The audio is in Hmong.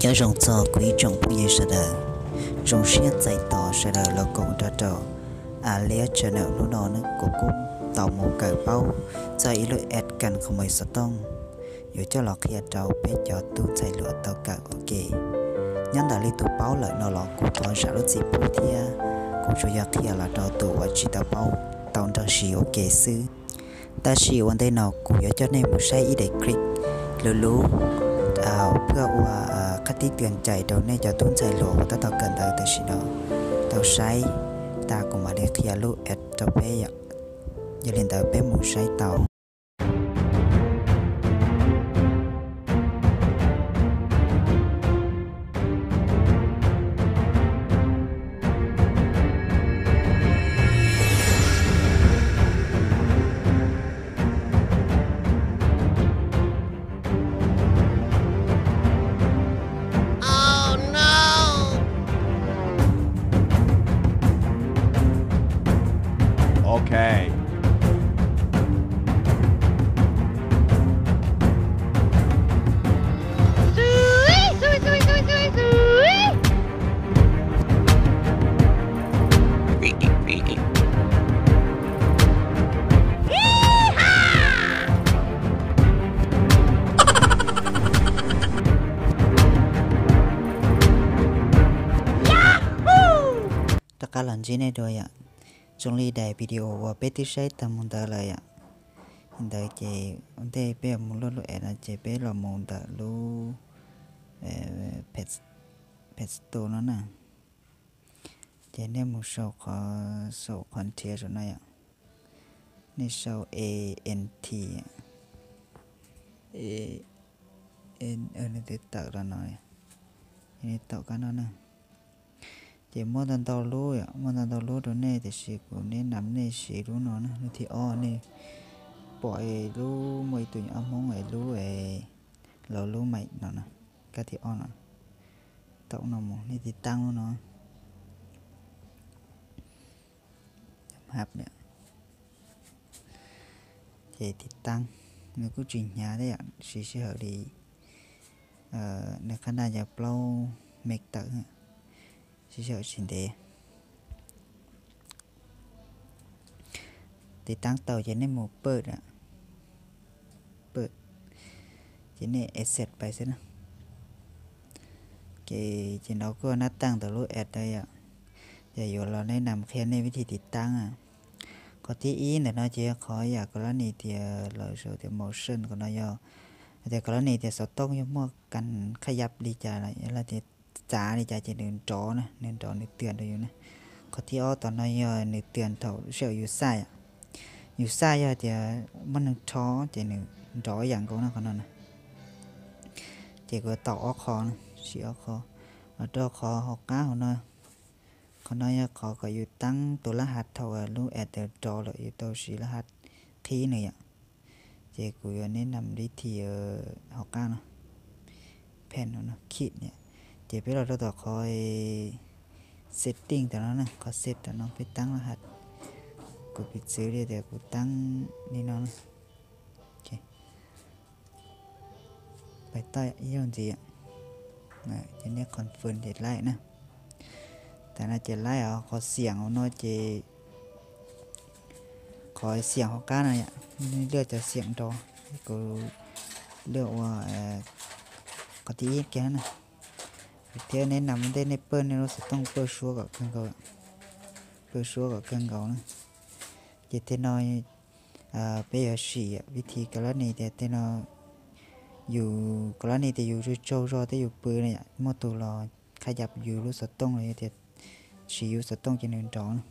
Nyob zoo txog kuv ib tsoom phooj ywg sawv daws, zoo siab txais tos sawv daws los koom nrog rau Alias Channel. Hnub no kuv kuj tau mus kawm paub txog ib lub app kam qhov muag xov tooj yuav coj los qhia rau peb cov tub ntxhais hluas tau kawm ua ke. Nyob ntawm li tus paub lawm no los kuv thov zam lub txim pub thiab, kuv tsuas yog qhia los rau tus uas tsis tau paub tau nrog siv ua ke xwb. Tab sis ua ntej no kuv yuav coj nej mus saib ib daim clip luv luv, phaj ua qhab tib twag cais rau nej cov tub ntxhais hluas uas tab tom kawm ntawv tam sim no tau saib, tas kuv mam li qhia lub app rau peb yom. Yog li ntawd peb mus saib tau. Rov qab los ntsib nej dua yom. Zoo li daim video uas peb twb saib tag mus ntawd lawm yom. Ntawd ces ua ntej peb yuav mus luaj lub app no ces peb los mus ntawm lub Play Store no na. Ces nej mus sau qhov, sau qhov nrhiav saum no yom. Nej sau A N T, nej twb tawm los no, nej tau kab no na. Ces muaj ntau ntau lub yom, muaj ntau ntau lub rau nej, tiam sis kuv neb nam nej siv lub no na, lub thib ob. Nej pom lub muaj ib tug nyuam ob Hmoob es lub es, los lub maim no na, kab thib ob no, tau no mus nej tiv taab lub no. Ces tiv taab, nws kuj tsis hnyav thiab yom, siv sij hawm li, nws qhab naj yog plaub meg tawm, siv sij hawm tsis ntev. Tiv taab tau ces nej mus pawj, pawj, ces nej accept pais xwb na. Ces, ces no kuj nab taaj ntawm lub app ntawd yom. Ces yuav los neb nam qhia nej vib thib tiv taab. Qhov thib ib ntawm no ces yog qhov yam kov lab nis tias lawv sau tias motion, qhov no yog tias kov lab nis tias xov tooj yog muaj kas qhab yaj li cas los tias txav li cas ces nws nrov na, nws nrov nws twag rau yus na. Qhov thib ob tom no yog nws twag thaum sij hawm yus xaj, yus xaj yog tias muaj neeg rho ces nws nrov yam nkaus na qhov no na. Ces kuv tau ob qho, siv ob qho. Los rau qhov hauv qab hauv no, qhov no yog qhov kom yus taab tus lab has thaum lub app ntawd rov lawm yus tau siv lab has qhib nws yom. Ces kuv yuav neb nam vib thib hauv qab no, pen no kit yom. Ces peb los rau tom qhov setting tam no na, qhov set tam no peb taab lab has. Kuv piv txwv li tias kuv taab li no na. Pais toj ib zaug ntxiv, ces nej confirm ces laib na. Tam no ces laib os, qhov xiam hauv no ces, qhov xiam hauv qab no yom, nej lwaj cov xiam nrov, kuv lwaj ua qhov thib ib kiag na. Thiab neb nam ua ntej nej pawj nej lub xov tooj pawj suab kom kawg nkaus, pawj suab kom kawg nkaus na. Ces tej no peb yuav sim vib thib kov lab nis tias tej no, yus kov lab nis tias yus tsaug zog thiab yus pw na yom, muaj tus los qhab yaj yus lub xov tooj los yog tias siv yus xov tooj ces nws nrov na.